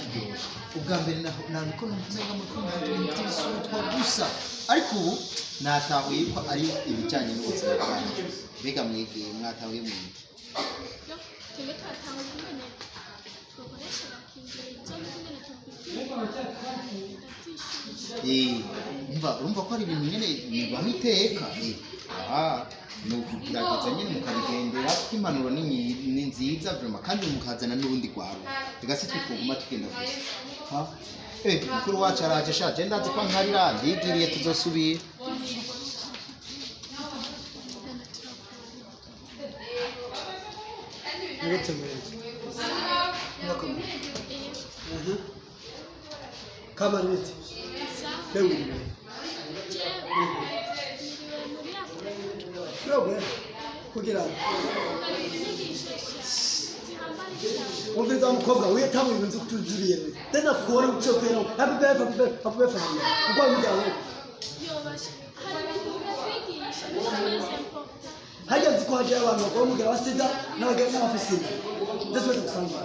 Kiryoshe. Ubwa mbere nabiko numva muri ko ibintu by'ibisutwa gusa, ariko ubu natahuye ko ari ibijyanye n'ubuzima bwanyu. Mbega mwegeye mwatahuye mwige? Yo, twebwe twatanga ukungene twokoresha agakingirizo n'ukungene twokwikingira, ndavyishimiye. Umva, urumva ko ari ibintu nyene bibaho iteka. Aha ni ukugerageza nyene mukabigendera, kuko impanuro ni nziza vraiment, kandi mukazana n'urundi rwaruka. Rega si twe twoguma tugenda gusa. Ha? Mukuru wacu araje sha, je ndazi ko nkarira ndigiriye, tuzosubira. Nana turakora. Nibutse murezi. Murakomeye. Ego. Kamari, bite? Sawa. Mbe wiriwe? Jewe niriwe muri Afurika. Wewe kugira ngo Hari inyigisho zihambaye cyane. Umviza mukobwa, wiyatamu ibintu kutuzubiye. Tena kuona uchokwera. Happy birthday, happy birthday, happy birthday. Uko mujya wewe. Yobasha, hari ibintu biratwigisha ni très important. Hajya nzi ko hajya abantu bakora umugera wa sida n'abagera n'abafise inda. Ndetse bajya gusanga.